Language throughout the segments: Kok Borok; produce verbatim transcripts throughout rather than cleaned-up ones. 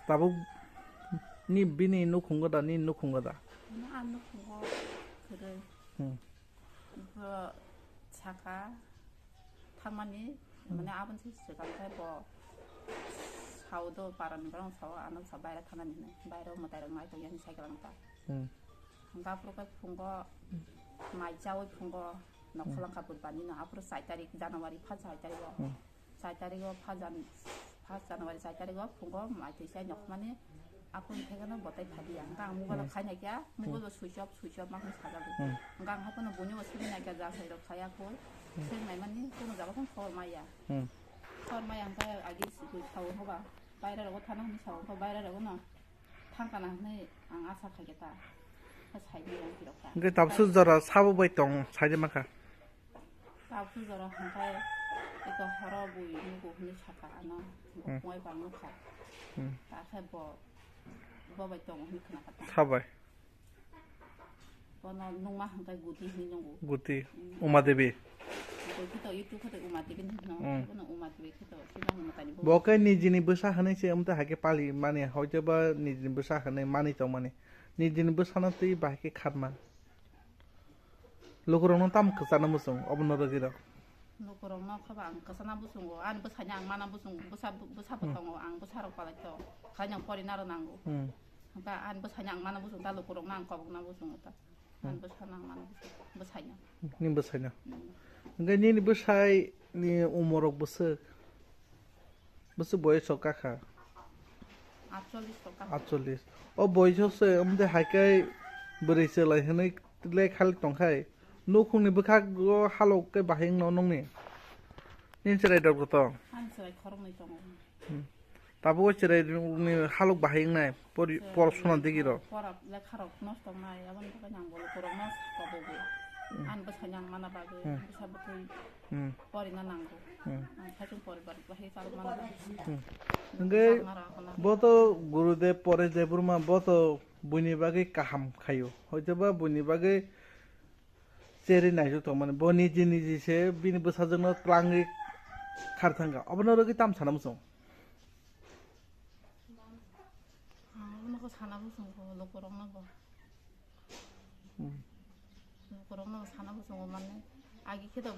Tabuk ni bini nukhungo da, ni nukhungo da? Ano ang nukhungo kwrwi. Hmm. Bo saka thangmani, hmm, mane aboni se swkang khe bo sao do, parani borok sao, ano sa baira thangmani hinwi. Baira mwtai rok nai tong yani cycle ang ta. Hmm. Hwnkhe aphuru khe phungo mai chaui phungo, hmm, nokhorlangkha budbani no, aphuru chai tarik January, first chai tarik o. Hmm. Chai tarik o first Jan-, first January chai tarik o phungo mai twi chai nokhormani, aphuru hwnkhe no botai phadiya. Hwnkhe ang mobile o, hmm, khai naikha, hmm, mobile bo switch off, switch off ma hwnwi sajago. Hmm. Hwnkhe ang haphano buini bo suri naikha, ja sai rok khaya kho. Hmm. Seng naimani kuno jaga phano khobor maya. Hmm. Khobor maya hwnkhe agi sikui sao hoba. Baira rogo thana hwnwi sao, hwnkhe baira rogo no thangkana hwnwi ang asa khaikhe ta. Khe saimaya phirokha. Hwnkhe tabsu jora sabo bai tong saide mankha. Tabsu jora hwnkhe eko horo bui nugo hwnwi sakha ano, hmm, bo phungai bang nukha. Hmm. Ta khe bo, bo bai tongo hwnwi khna kha ta. Sabai. Bono nungma hwnkhe Guti hinwi nungo. Guti. Mm. Uma Devi. Guti to YouTube khe to Uma Devi hinwi no. Mm. Bono Uma Devi khe to sibang mwtani bo. Bo khe nijini bwsa hwnwi se amtwi hai khe pali mani, hoito ba nijini bwsa hwnwi mani tongmani. Nijini bwsano twi bahai khe khatma. Lukurokno tamo kwchana muchung, obono rwgwirok. Lukurokno khe ba ang kwchana buchungo, ani bwsaino ang mana buchungo, bwsa, bwsa bo, hmm, tongo, ang bwsarok palai to, khaina ang porina rw nango. Hmm. Hwnkhe ani bwsaino ang mana buchungo, ta lukurokno ang kobokna buchungo ta. Ani, hmm, bwsano ang mana buchungo, bwsaino. Nini bwsaino? Hmm. Hwnkhe nini bwsaini umorok bwswk? Bwswk boyes rok kakha? Atchollish rok kakha. Atchollish. O boyes o se, omo de hai khe bwrwi chwlai hwnwi le khalik tongkhai. Nukhungni bwkhago halok khe bahai wngno nongni? Nini chwrai dok to? Ani chwrai khoroknwi tongo. Hmm. Tabuk o chwrai ni halok bahai wngnai, pori-, chwrai porosona digi rok. Pora lekha rok nosto wngnai, aboni bagwi nang bolo borok no kobogo. Hmm. Ani bwsai nang mana bagwi, hmm, bwsa bwtwi, hmm, porina nango. Hmm. Ang saichung poribar bahai chalok mana bagwi. Hmm. Hwnkhe sakna rok na. Bo to Gurudev Paresh Debbarma, bo to buini bagwi kaham khaio. Hoitoba buini bagwi cherwi naisuk tongmani. Bo niji niji se bini bwsajwkno twlangwi khar thangkha. Obono rwgwi tam sana muchung? Ang obono khe sana muchungo lukurokno bo. Hmm. Lukurokno sana muchungo mane agi khe to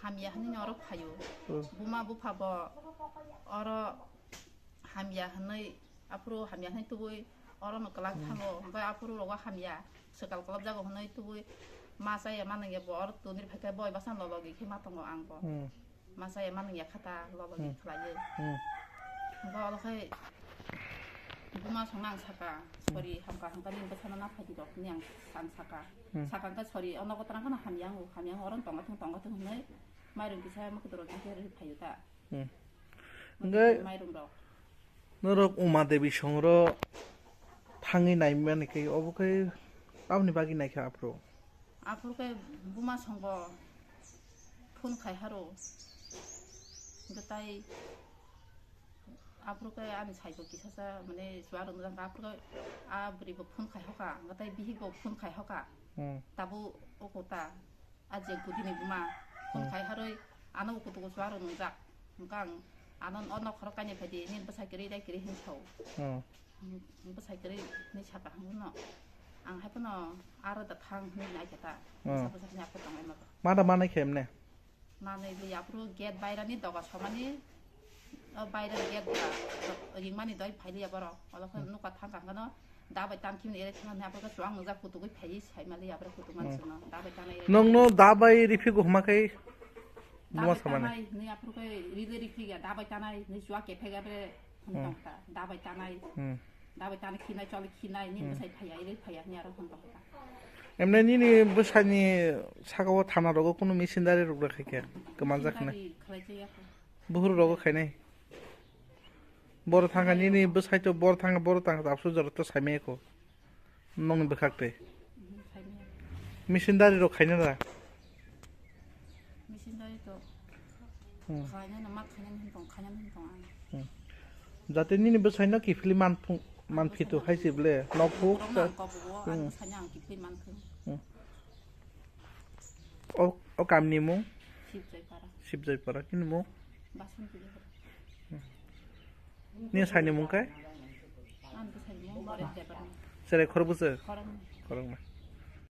hamya hwnwi oro phaio. Hmm. Buma bupha bo oro hamya hwnwi, aphuru hamya hwnwi tubui orono kwlak, hmm, thango, hwnkhe aphuru rogo hamya swkal kwlapjago hwnwi tubui ma chaya ma nungya bo oro tonwi phaikhe boi bwsano lologwi khe ma tongo ang bo. Hmm. Ma chaya ma nungya kha ta lologwi, hmm, khlaiwi. Hmm. Hwnkhe olo khai buma songno ang saka, hmm, sori hamkha hamkha nini bwsano na phaidi rok hwnwi ang, ang saka. Hmm. Saka hwnkhe sori o nogo twrang kheno hamya wngo, hamya wngo oro tongnathung tongnathung hwnwi mairung kisa mwkhwtwrok jang khe rw phaio ta. Hmm. Hwnkhe mairum rok. Norok Uma Devi songro thangwi naimani khe obo khe tamoni bagwi naikha aphuru? Aphuru khe buma songbo phone khai haro. Hwnkhe tai aphuru khe ani saibo kisasa mane chuwa rwngjakha aphuru khe a bwrwi bo phone khai hoka, hwnkhe tai bihik bo phone khai hoka. Hmm. Tabuk oko ta. A je Guti ni buma, phone, hmm, khai harwi, ano ukutugo chuwa rok nungjak. Hwnkhe ang ano o nokhoro kainwi phaidi, nini bwsai kwrwi dai kwrwi hinwi sao. Hmm. Bwsai kwrwi hinwi saka hwnwi no. Ang hai phano aro da thang hinwi naikha ta. Hmm. Bwsa bwsa hinwi aphuru tongwi mabo. Ma da manai khe emne? Manwi li aphuru gate bairani doga somani, o baira gate da ringmani doi phailiya borok. Olo khe, hmm, nukha thangkha hwnkhe no. Da bai tan khimni ere thangna hwnwi aphuru khe chuwang nungjak kutugwi phaiwi saimali aphuru kutuk, hmm, mansukno da bai tanai ere. Nokno da bai riphigo hwma khe da buma bai samani. Tanai hwnwi aphuru khe rile riphiga da bai tanai hwnwi chuwa kephek aphuru, hmm, tong ta da bai tanai. Hmm. Da bai tanai khinai choli khinai nini, hmm, bwsai phaiya ere phaiya hwnwi aro hwn tong ta. Emne nini bwsani saka o thana rogo kunu missionary rok rwkhaikhe kwmanjak hwnwi? Missionary khlai chaya kho. Buhur rogo khainai. Boro thangkha nini bwsai to boro thangkha boro tangkha absu jora to saimaya kho. Nokni bwkhak twi. Mhm, saimaya. Missionary rok khaina da? Missionary to. Hmm. Khaina na ma khaina hin tong, khaina hin tong ang. Hmm. Jate nini bwsai no kiphilwi man phung, man phitu hai se ble. Nok phuk. Borok nang kobo, hmm, ang khaina ang kiphilwi man phung. Hmm. O, o kamni mung? Sibjoipara. Sibjoipara. Nini mung? Bason Pujapara. Hmm. Nini saini mung kai? Sere khorbusa. Khorokma.